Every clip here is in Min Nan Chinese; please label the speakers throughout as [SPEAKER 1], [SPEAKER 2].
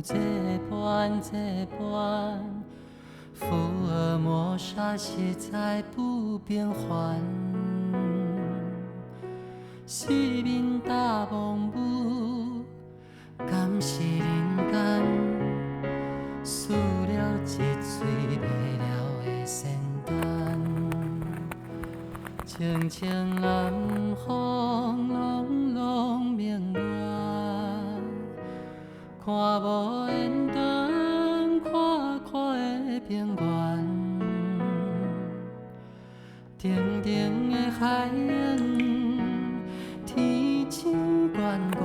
[SPEAKER 1] 這般這般，福爾摩沙實在不變幻。四面搭風雨，敢是人間輸了一喙袂了的仙丹。清清南風，朗朗明月，看無緣當，闊闊的平原，澄澄的海洋，天星懸懸，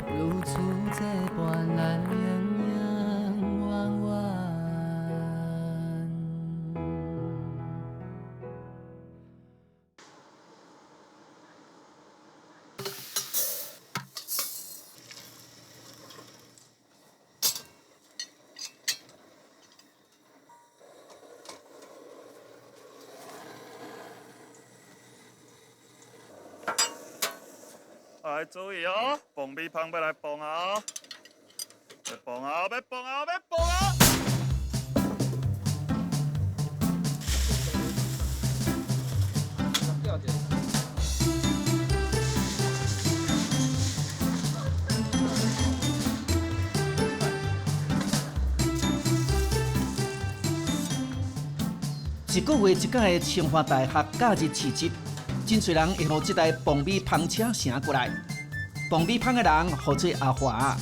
[SPEAKER 1] 如此這般，咱永永遠遠。
[SPEAKER 2] 來注意哦，磅米芳欲來磅啊！欲磅啊！欲磅啊！欲磅啊！
[SPEAKER 3] 一个月一擺的清華大學假日市集，真濟人會予這台磅米芳車城過來。磅米芳的人號做阿華。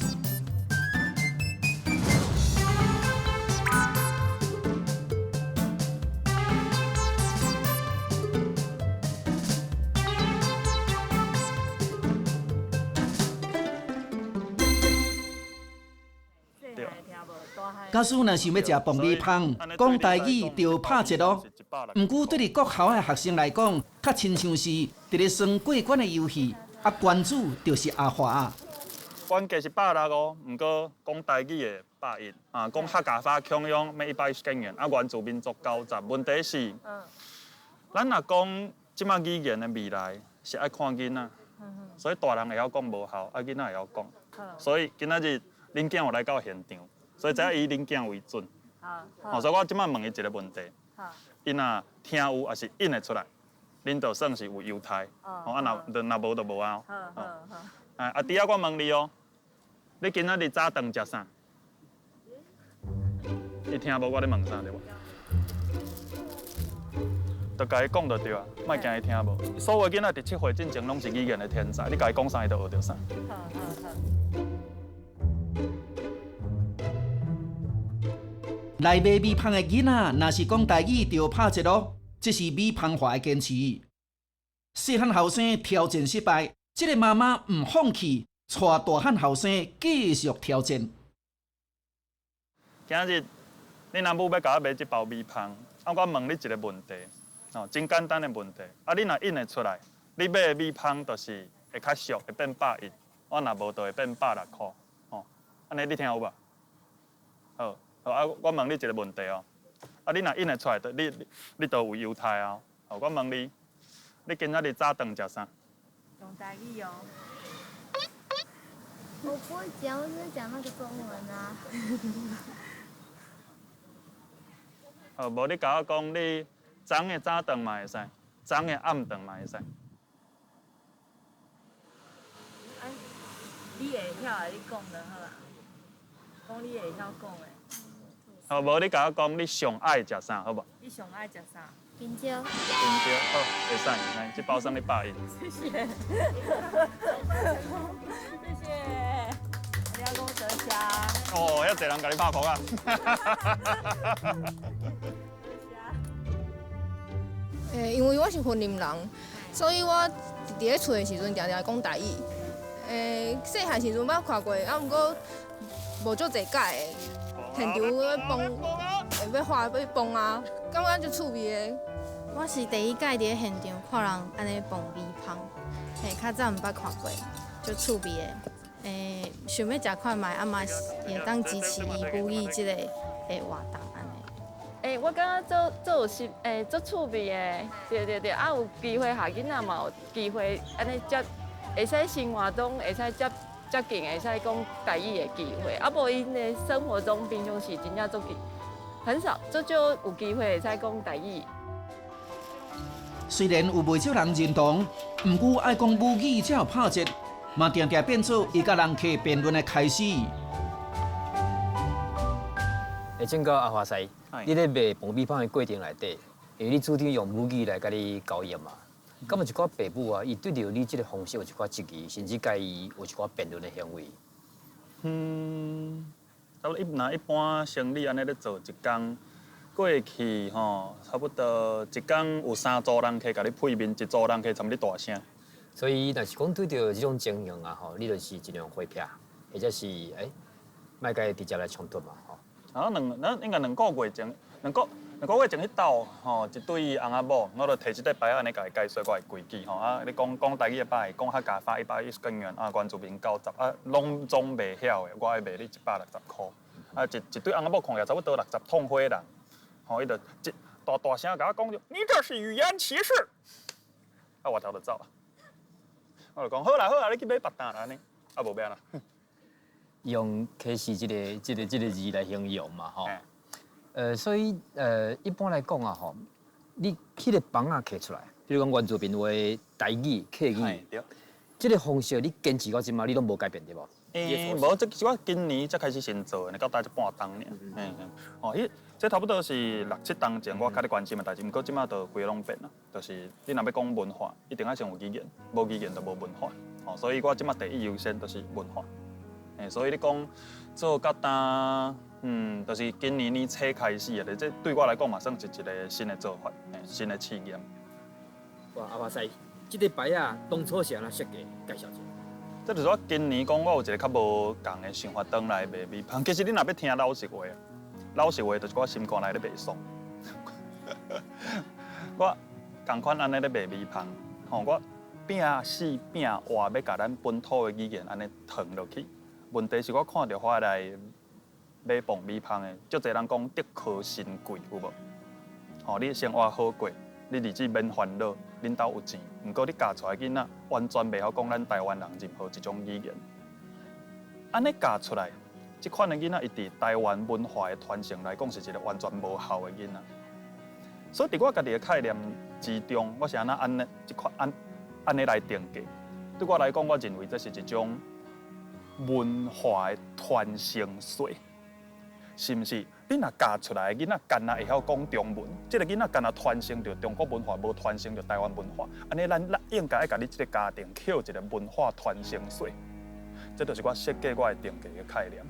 [SPEAKER 3] 假使若想欲食磅米芳，講台語就拍折囉。毋過對佇國校的學生來講，較親像是佇咧耍過關的遊戲。啊，關主就是阿華。
[SPEAKER 2] 原價是165，毋過講台語的110，啊，講客家話腔樣欲110元，啊，原住民族90。問題是，咱若講這擺語言的未來是愛看囡仔，所以大人會曉講無效，啊，囡仔會曉講。所以今仔日恁囝有來到現場，所以這以恁囝為準。好，所以我這擺問伊一個問題，伊若聽有，抑是應會出來，恁就算是有優待。哦，啊，若若無就無啊。好，哎，阿弟仔，我問你哦，你今仔日早頓食啥？伊聽無我咧問啥對無？就共伊講就對啊，莫驚伊聽無。所有囡仔佇7歲進前攏是語言的天才，你共伊講啥，伊就學著啥。
[SPEAKER 4] 好好好。
[SPEAKER 3] 來買米芳的囡仔，若是講台語就拍折囉，這是米芳華的堅持。細漢後生挑戰失敗，這个媽媽毋放棄，帶大漢後生繼續挑戰。
[SPEAKER 2] 今日恁阿母欲共我買這包米芳，啊，我問你一個問題，哦，真簡單的問題，啊，你若應會出來，你買的米芳就是會較俗，會變110，我若無就會變160箍，哦，按呢你聽有無？好，好啊，我問你一個問題哦，啊，你若應會出來，你你就有優待哦。好，我問你，你今仔日早頓食啥？
[SPEAKER 4] 用台語哦。
[SPEAKER 5] 我不會講，我只是講那個中文啊。
[SPEAKER 2] 好，無你共我講，你昨昏的早頓嘛會使，昨昏的暗頓嘛會使。
[SPEAKER 4] 哎，你會曉的，你講就好啊。講你會曉講的。
[SPEAKER 2] 好，無你共我講，你上愛食啥，好無？
[SPEAKER 4] 你上愛食啥？
[SPEAKER 5] 香蕉。
[SPEAKER 2] 香蕉，好，會使，來，這包算你110。
[SPEAKER 4] 謝謝，謝謝，你要講多謝。
[SPEAKER 2] 哦，遐濟人共你拍鼓啊！
[SPEAKER 6] 欸，因為我是雲林人，所以我佇咧厝的時陣，定定講台語。欸，細漢時陣捌看過，啊，毋過無足濟擺的。現場咧磅，會欲畫欲磅啊，感覺足趣味的。
[SPEAKER 7] 我是第一擺佇咧現場看人按呢磅米芳，嘿，較早毋捌看過，足趣味的。欸，想欲食看覓，啊嘛是會當支持伊母語這个的活動按呢。
[SPEAKER 8] 欸，我感覺足足有心，欸，足趣味的，對對對，啊有機會予囡仔嘛有機會按呢接，會使生活中會使接接近會使講台語的機會，啊無𪜶的生活中平常時真正足很少，足少有機會會使講台語。
[SPEAKER 3] 雖然有袂少人認同，毋過愛講母語才有拍折，嘛定定變做伊佮人客辯論的開始。
[SPEAKER 9] 欸，正哥阿華師，你咧賣爆米香的過程內底，因為你主張用母語來佮你交易嘛，敢有一寡爸母啊，伊對著你這个方式有一寡質疑，甚至佮伊有一寡辯論的行為。
[SPEAKER 2] 嗯，差不多一若一般生理按呢咧做一工。過去吼，差不多一工有三組人客共你配面，一組人客參你大聲。
[SPEAKER 9] 所以，若是講對著這種情形啊，吼，你就是盡量回避，或者是欸，莫共伊直接來衝突嘛，吼。
[SPEAKER 2] 啊，兩，咱應該兩個月前，兩個月前去鬥吼，一對翁仔某，我就提這塊牌按呢共伊解說我的規矩吼。啊，你講講台語的百，講客家話110根元啊，原住民90啊，攏總袂曉的，我愛賣你160箍。啊，一對翁仔某看起來差不多60痛歲人。吼，伊就一大大聲共我講著，你這是語言歧視。啊，我頭就走啊。我就講好啦好啦，你去買別單啦按呢，啊無欲按怎。
[SPEAKER 9] 用歧視這個字來形容嘛，吼。所以一般來講啊，吼，你彼個枋仔摕出來，比如講原住民話、台語、客語，這個方式你堅持到這馬，你攏無改變對無？
[SPEAKER 2] 欸，無，這是我今年才開始先做的，到今才半冬爾。嘿，哦，彼這差不多是六七冬前我較咧關心的代誌，毋過這馬就規个攏變啦。就是你若欲講文化，一定愛先有語言，無語言就無文化。哦，所以我這馬第一優先就是文化。欸，所以你講做到今，就是今年年初開始的，這對我來講嘛算是一個新的做法，欸，新的試驗。
[SPEAKER 9] 哇，阿華師，這個牌仔當初是按怎設計？介紹一下。
[SPEAKER 2] 這就是我今年講，我有一個較無仝的想法，轉來賣米香。其實你若欲聽老實話，老實話就是我心肝內咧袂爽。我仝款按呢咧賣米香，吼，我拼死拼活欲共咱本土的語言按呢傳落去。問題是我看著我來買爆米香的，足濟人講德高身貴，有無？吼，你生活好過，你日子免煩惱，恁兜有錢。毋過你教出來囡仔完全袂曉講咱台灣人任何一種語言。按呢教出來，這款的囡仔，伊佇台灣文化的傳承來講，是一個完全無效的囡仔。所以佇我家己的概念之中，我是按怎按呢這款按按呢來定價。對我來講，我認為這是一種文化的傳承稅，是毋是？你若教出來的囡仔，干焦會曉講中文，這個囡仔干焦傳承著中國文化，無傳承著台灣文化。按呢，咱應該愛共你這個家庭扣一個文化傳承稅。這就是我設計我的定價的概念。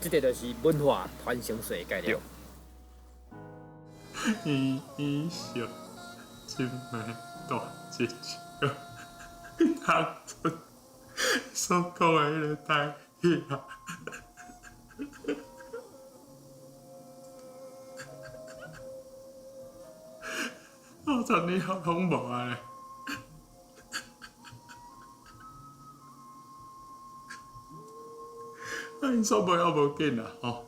[SPEAKER 9] 這個就是文化傳承稅的概念。
[SPEAKER 10] 伊伊想真袂大一笑，当阵所講的彼个台語啊。50年後攏無啊！啊，𪜶煞袂曉無緊啦，吼！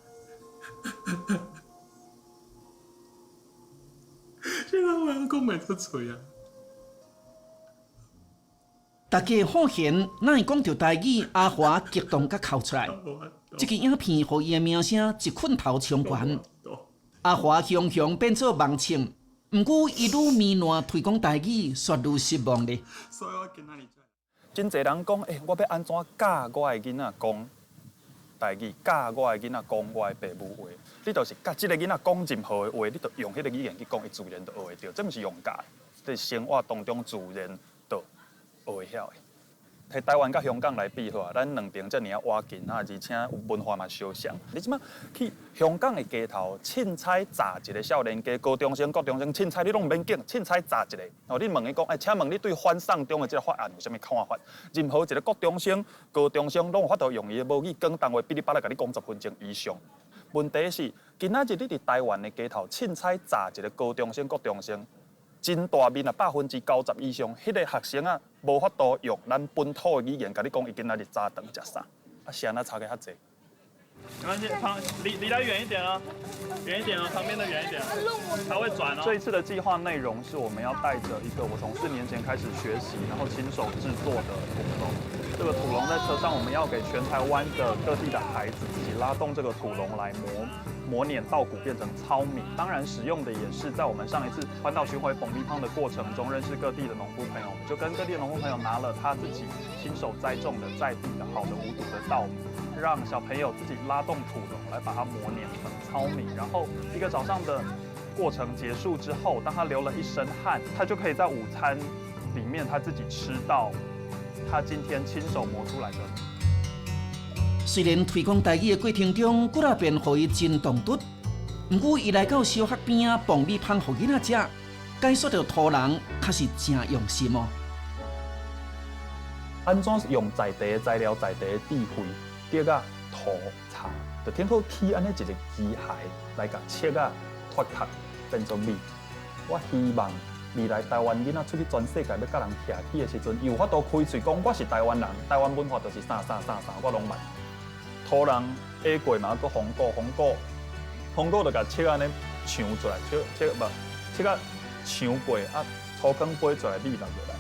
[SPEAKER 10] 這個話講袂出喙啊！
[SPEAKER 3] 大家好賢，哪會講著台語？阿華激動甲哭出來。這支影片予伊的名聲一棍頭衝懸。阿華雄雄變做網紅，毋過伊愈糜爛推廣台語，煞愈失望咧。
[SPEAKER 10] 所以我今仔日
[SPEAKER 2] 真濟人講，欸，我欲按怎教我的囡仔講台語，教我的囡仔講我的爸母話。你就是佮這个囡仔講任何的話，你就用彼个語言去講，伊自然就學會著。這毋是用教的，這是生活當中自然就學會曉的。提台灣佮香港來比好啊，咱兩爿遮爾仔倚近啊，而且文化嘛相像。你這馬去香港的街頭，凊彩跩一个少年家，高中生、國中生，凊彩你攏毋免警，凊彩跩一個。哦，你問伊講，欸，請問你對反送中的這个法案有啥物看法？任何一个國中生、高中生攏有法度用伊的母語廣東話，噼里啪啦共你講10分鐘以上。問題是，今仔日你佇台灣的街頭，凊彩跩一个高中生、國中生。真大面啊，90%以上，彼个學生啊，無法度用咱本土的語言共你講，伊今仔日早頓食啥？啊，是按怎差價較濟？沒關係，旁離離他遠一點哦，遠一點哦，旁邊的遠一點，它會轉哦。這一次的計劃內容是我們要帶着一個我從4年前開始學習，然後親手製作的土龍。這個土龍在車上，我們要給全台灣的各地的孩子自己拉動這個土龍來磨磨碾稻穀變成糙米。當然使用的也是在我們上一次環島巡迴爆米香的過程中認識各地的農夫朋友，我們就跟各地的農夫朋友拿了他自己親手栽種的在地的好的無毒的稻米，讓小朋友自己拉動土龍來把它磨碾成糙米。然後一個早上的過程結束之後，當他流了一身汗，他就可以在午餐裡面他自己吃到他今天親手磨出來的。
[SPEAKER 3] 雖然推廣台語的過程中，幾若遍予伊真唐突，毋過伊來到小學邊仔爆米香予囡仔食，解說著土龍，確實誠用心哦。
[SPEAKER 2] 按怎用在地的材料、在地的智慧，竹仔、土、柴，就天好起按呢一個機械來共切仔脫殼變做米。我希望未來台灣囡仔出去全世界欲佮人徛起的時陣，伊有法度開喙講我是台灣人，台灣文化就是啥啥啥啥，我攏捌。土龍下過嘛，閣紅果，紅果，紅果就共切按呢長出來，切切無切甲長過啊，粗糠飛出來米落落來。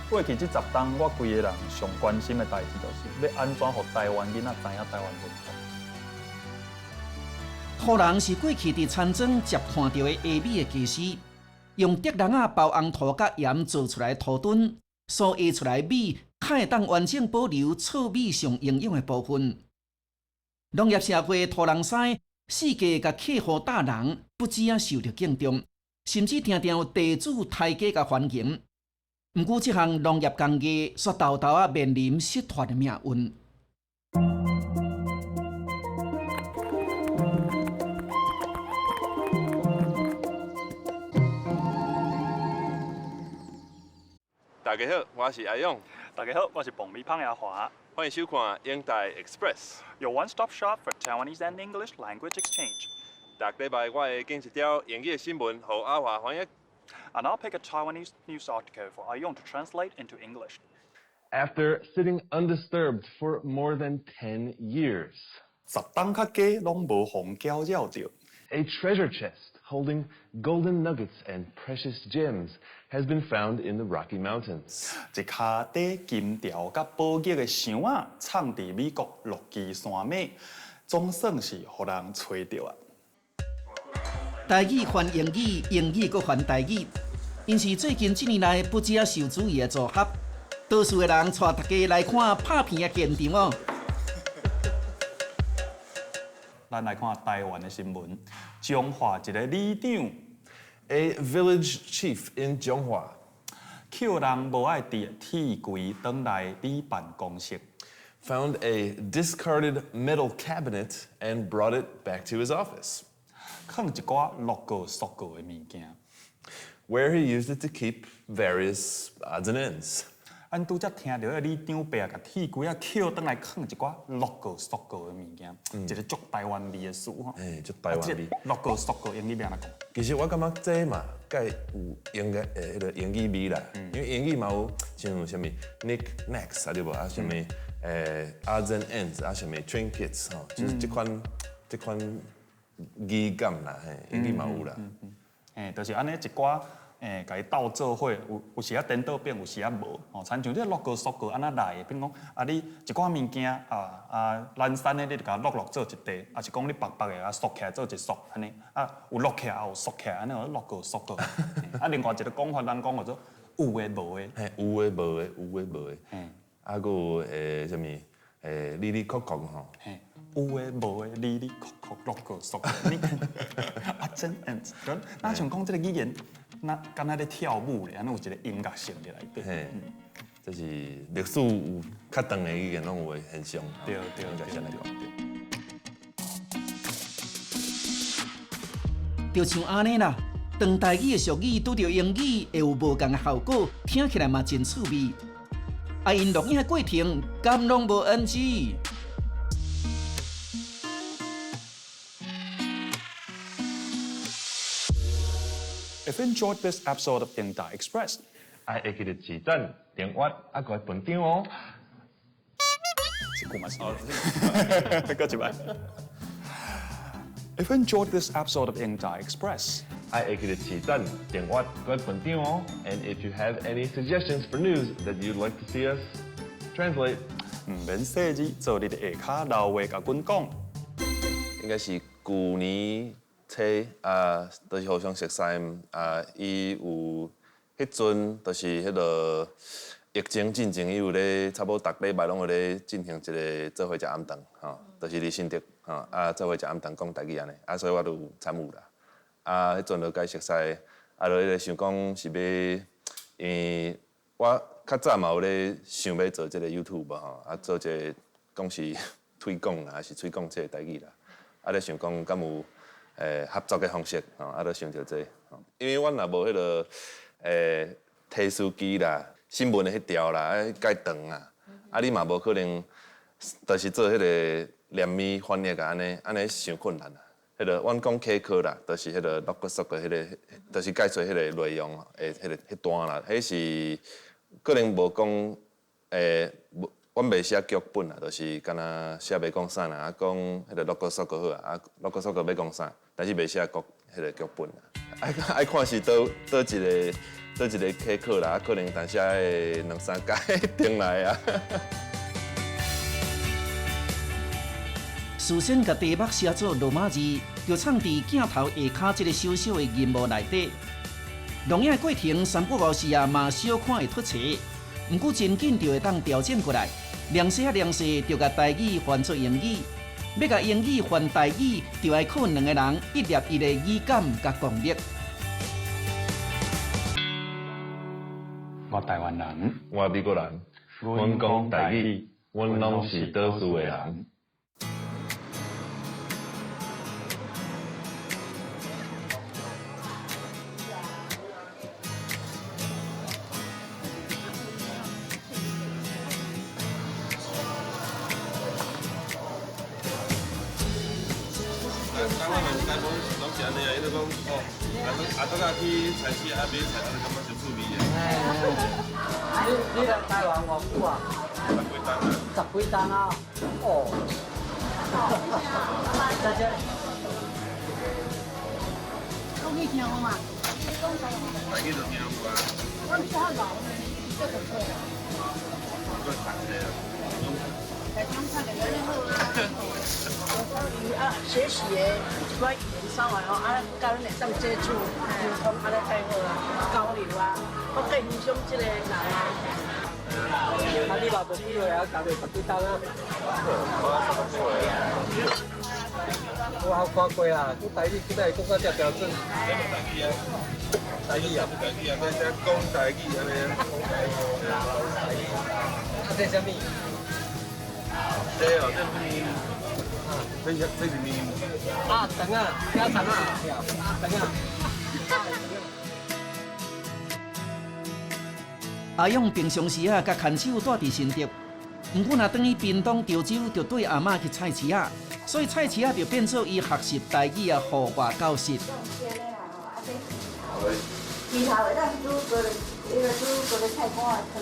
[SPEAKER 2] 過去這10冬，我規个人上關心的代誌就是欲按怎予台灣囡仔知影台灣文化。
[SPEAKER 3] 土龍是過去佇田莊捷看著的下米的家私，用竹籠仔包紅土佮鹽做出來的土墩，所下出來的米，較會當完整保留糙米上營養的部分。農業社會的土籠師，四界共客戶大人不止啊受著敬重，甚至定定有地主刣雞共歡迎。毋過這項農業工藝卻沓沓仔面臨失傳的命運。
[SPEAKER 11] 大家好，我是阿勇。
[SPEAKER 2] 大家好，我是爆米香阿華。
[SPEAKER 11] 歡迎收看《英台 Express》，Your
[SPEAKER 2] one-stop shop for Taiwanese and English language exchange。
[SPEAKER 11] 逐禮拜我會揀一條英語的新聞，予阿華翻譯。
[SPEAKER 2] And I'll pick a Taiwanese news article for 阿勇 to translate into English.
[SPEAKER 12] After sitting undisturbed for more than 10 years,
[SPEAKER 2] 10冬較加攏無予人攪擾著。
[SPEAKER 12] A treasure chest holding golden nuggets and precious gems has been found in the Rocky Mountains.
[SPEAKER 2] 一跤塊金條佮寶玉的箱仔，藏佇美國洛基山脈，總算是予人揣著啊！
[SPEAKER 3] 台語翻英語，英語閣翻台語，𪜶是最近這年來不止仔受注意的組合。多數的人帶大家來看拍片的現場哦。
[SPEAKER 2] 咱來看台灣的新聞，彰化一个里長
[SPEAKER 12] ，A village chief in 彰化，
[SPEAKER 2] 抾人無愛佇的鐵櫃轉來里辦公室
[SPEAKER 12] ，found a discarded metal cabinet and brought it back to his office，
[SPEAKER 2] 囥一寡落過縮過的物件
[SPEAKER 12] ，where he used it to keep various odds and ends。
[SPEAKER 2] 阮拄才聽著彼个里長伯啊，共鐵櫃仔抾轉來囥一寡落過縮過的物件，一个足台灣味的詞吼。
[SPEAKER 12] 欸，足台灣味。
[SPEAKER 2] 落過縮過英語欲按怎講？
[SPEAKER 12] 其實我感覺這嘛，佮有英個彼个英語味啦，因為英語嘛有像啥物 knick knacks 啊對無？啊啥物odds and ends 啊啥物 trinkets 吼，就是這款語感啦，嘿，英語嘛有啦。
[SPEAKER 2] 嘿，就是按呢一寡。欸，共伊鬥做伙，有時仔顛倒變，有時仔無，吼，親像這落過縮過按怎來的？比如講，啊，你一寡物件啊啊，懶散的，你就共落落做一塊，抑是講你白白的啊，縮起來做一束，按呢，啊，有落起來，也有縮起來，按呢叫落過縮過。啊，另外一个講法，人講叫做有的無的。
[SPEAKER 12] 嘿，有的無的，有的無的。嘿，啊，閣有啥物哩哩扣扣吼。
[SPEAKER 2] 嘿，有的無的，哩哩扣扣，落過縮過。啊，真嗯，若像講這个語言。那敢若咧跳舞咧，按呢有一个音樂性佇內底。
[SPEAKER 12] 嘿，這是歷史有較長的語言攏有的現象。
[SPEAKER 2] 對對對對
[SPEAKER 3] 對。就像按呢啦，當台語的俗語拄著英語，會有無仝的效果，聽起來嘛真趣味。啊，𪜶錄影的過程，敢攏無 NG？
[SPEAKER 2] If you enjoyed this episode of 英台 Express，
[SPEAKER 12] 愛會記得按讚、訂閱，啊，閣分享哦。
[SPEAKER 13] 這句嘛是。
[SPEAKER 2] 閣一擺。
[SPEAKER 13] If you enjoyed this episode of 英台 Express，
[SPEAKER 11] 愛會記得起讚、訂閱、佮分享哦。And if you have any suggestions for news that you'd like to see us translate，
[SPEAKER 2] 毋免細膩，做你佇下跤留話共阮講。
[SPEAKER 12] 應該是舊年初啊，就是互相熟似啊，伊有彼陣就是彼个疫情進前，伊有咧差不多逐禮拜攏有咧進行一个做伙食暗頓，吼，就是佇新竹，吼，啊做伙食暗頓講台語按呢，啊所以我都有參與啦。啊，彼陣就共熟似，啊，就彼个想講是欲，因為我較早嘛有咧想欲做這个 YouTube 吼，啊做一个講是推廣啦，還是推廣這個台語啦。啊，咧想講敢有合作的方式，吼，啊，就想著這個，因為阮若無彼个提詞機啦、新聞的彼條啦，啊，蓋長啊，啊，你嘛無可能，就是做彼个連語翻譯啊，按呢，按呢傷困難啊。彼个阮講課課啦，就是彼个錄骨的彼个，就是解說彼个內容的彼个彼段啦，彼是可能無講無。阮袂寫劇本啊，就是敢若寫欲講啥啦，啊講彼个錄骨索就好啊，啊錄骨索欲講啥，但是袂寫劇彼个劇本啊。愛愛看是佗佗一个佗一个課課啦，啊可能當時愛兩三工轉來啊。
[SPEAKER 3] 事先共題目寫做羅馬字，就藏佇鏡頭下跤這个小小的銀幕內底。錄影的過程三不五時啊，嘛小可會脫錯，毋過真緊就會當調整過來。練習啊練習，就共台語翻做英語；欲共英語翻台語，就愛靠兩个人一粒一的語感佮功力。
[SPEAKER 13] 我台灣人，
[SPEAKER 12] 我美國人，阮講台語，阮攏是倒數的人。
[SPEAKER 11] 阿拄仔去菜市啊買菜，啊就感覺真趣味的。
[SPEAKER 14] 你來台灣偌久啊？
[SPEAKER 11] 十幾冬啊。
[SPEAKER 14] 十幾冬啊？哦。再見。
[SPEAKER 4] 講你聽有嘛？
[SPEAKER 11] 台語就聽有啊。
[SPEAKER 4] 我較老呢，這就錯啦。
[SPEAKER 11] 我讀冊啊。
[SPEAKER 15] 啊，學習的一寡語言啥話吼，啊，佮阮會當接觸、溝通，按呢較好啊，交流啊，我更欣賞這個人啊。
[SPEAKER 14] 啊，你嘛無機會啊，共你十幾冬啊？
[SPEAKER 11] 我十幾歲啊。
[SPEAKER 14] 我好看過啦，講台語，現在講到這標準。
[SPEAKER 11] 台語啊，台語啊，台語啊，咱這講台語按呢，講台語，講台語。
[SPEAKER 14] 啊，這啥物？
[SPEAKER 11] 這哦，這麵，這是這是麵。
[SPEAKER 14] 啊，腸仔，加腸仔，啊，腸仔。
[SPEAKER 3] 阿勇平常時啊，共牽手蹛佇新竹，毋過若轉去屏東潮州，就綴阿嬤去菜市仔，所以菜市仔就變做伊學習台語的戶外教室。
[SPEAKER 16] 豬頭會當煮鍋，彼个煮鍋咧菜脯的湯。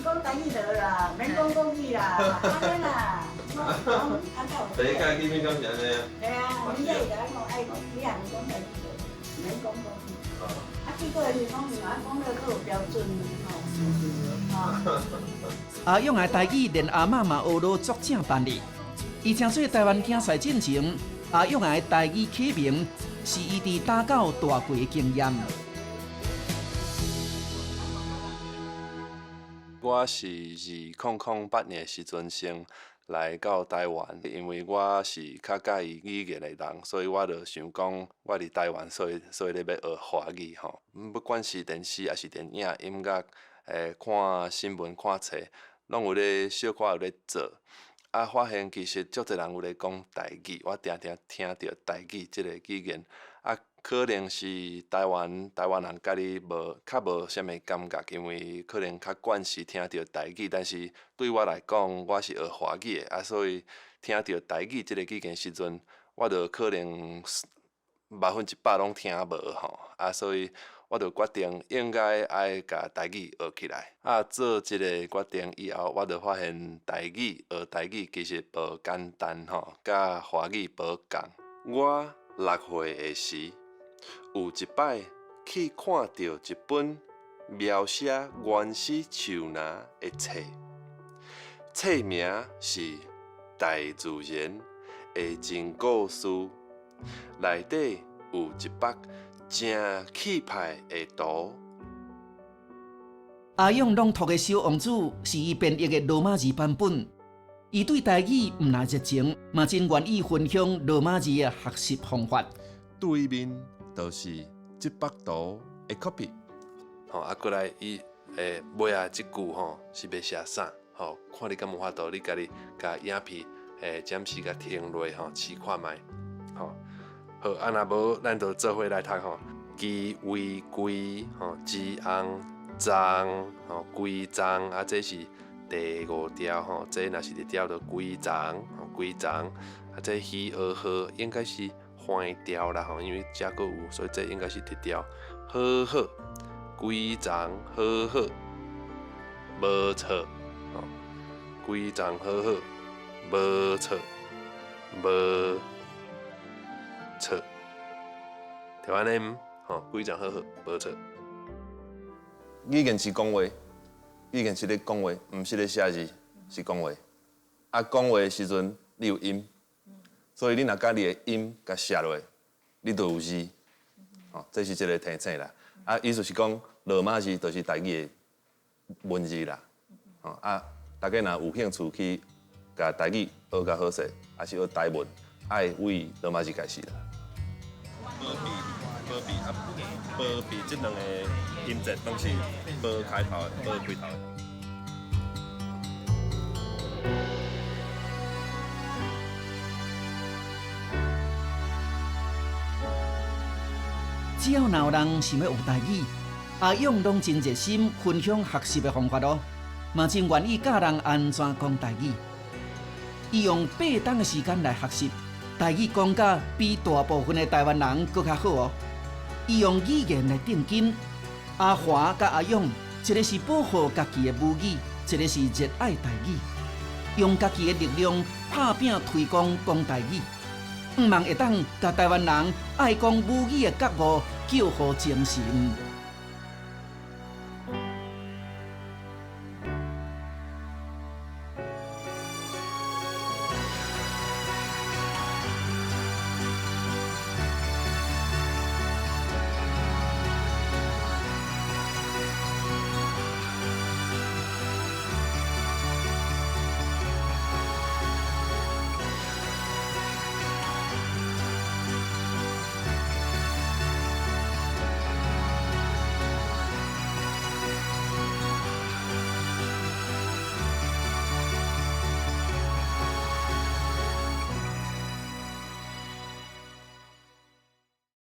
[SPEAKER 16] 講台語就好啦，免講國語啦，按呢啦。
[SPEAKER 11] 第一屆見面敢是按呢？
[SPEAKER 16] 對啊，你這會共咱講愛講，你也毋講台語就免講國語。啊，結果是講毋愛講得閣有標準吼。
[SPEAKER 3] 阿勇的台語連阿嬤嘛學落足正範哩。伊成做台灣競賽進前，阿勇的台語啟蒙是伊佇打狗大過的經驗。
[SPEAKER 12] 我是2008年的時陣先來到台灣，因為我是較佮意語言的人，所以我就想講，我佇台灣，所以所以咧欲學華語吼。不管是電視抑是電影、音樂，看新聞、看冊，攏有咧小可有咧做。啊，發現其實足濟人有咧講台語，我定定聽著台語這個語言。啊，可能是台灣台灣人家己無較無啥物感覺，因為可能較慣勢聽著台語，但是對我來講，我是學華語的，啊，所以聽著台語這個語言時陣，我就可能100%攏聽無吼，啊，所以我就決定應該愛共台語學起來。啊，做這個決定以後，我就發現台語學台語其實無簡單吼，佮華語無仝。我6歲的時，有一擺去看著一本描寫原始樹林的冊，冊名是《大自然的真故事》，內底有一幅誠氣派的圖。
[SPEAKER 3] 阿勇朗讀的《小王子》是伊編譯的羅馬字版本。伊對台語毋但熱情，嘛真願意分享羅馬字的學習方法。
[SPEAKER 12] 對面就是這幅圖的 copy。吼，啊，過來伊尾仔這句吼是欲寫啥？吼，看你敢有法度，你家己共影片暫時共停落吼，試看覓。吼，好，啊若無，咱就做伙來讀吼。基為規吼，之翁鬃吼，規鬃啊，這是第五調吼，這若是佇調就規鬃吼，規鬃啊，這喜學號應該是橫調啦吼，因為這閣有，所以這應該是直調。好好，規鬃好好，無錯吼，規鬃好好，無錯，無錯，對按呢毋？吼，規鬃好好，無錯。語言是講話，語言是咧講話，毋是咧寫字，是講話。啊，講話的時陣，你有音，所以你若共你的音共寫落，你就有字。吼，這是一個提醒啦。啊，意思是講羅馬字就是台語的文字啦。吼啊，大家若有興趣去共台語學較好勢，抑是學台文，愛為羅馬字開始啦。無比無比啊，無比這兩個音節攏是無開頭的，無開頭的。
[SPEAKER 3] 只要若有人想欲學台語，阿勇攏真熱心分享學習的方法哦，嘛真願意教人按怎講台語。伊用8冬的時間來學習台語，講甲比大部分的台灣人閣較好哦。伊用語言來定金，阿華佮阿勇，一個是保護家己的母語，一個是熱愛台語，用家己的力量拍拚推廣講台語，向望會當共台灣人愛講母語的覺悟叫予精神。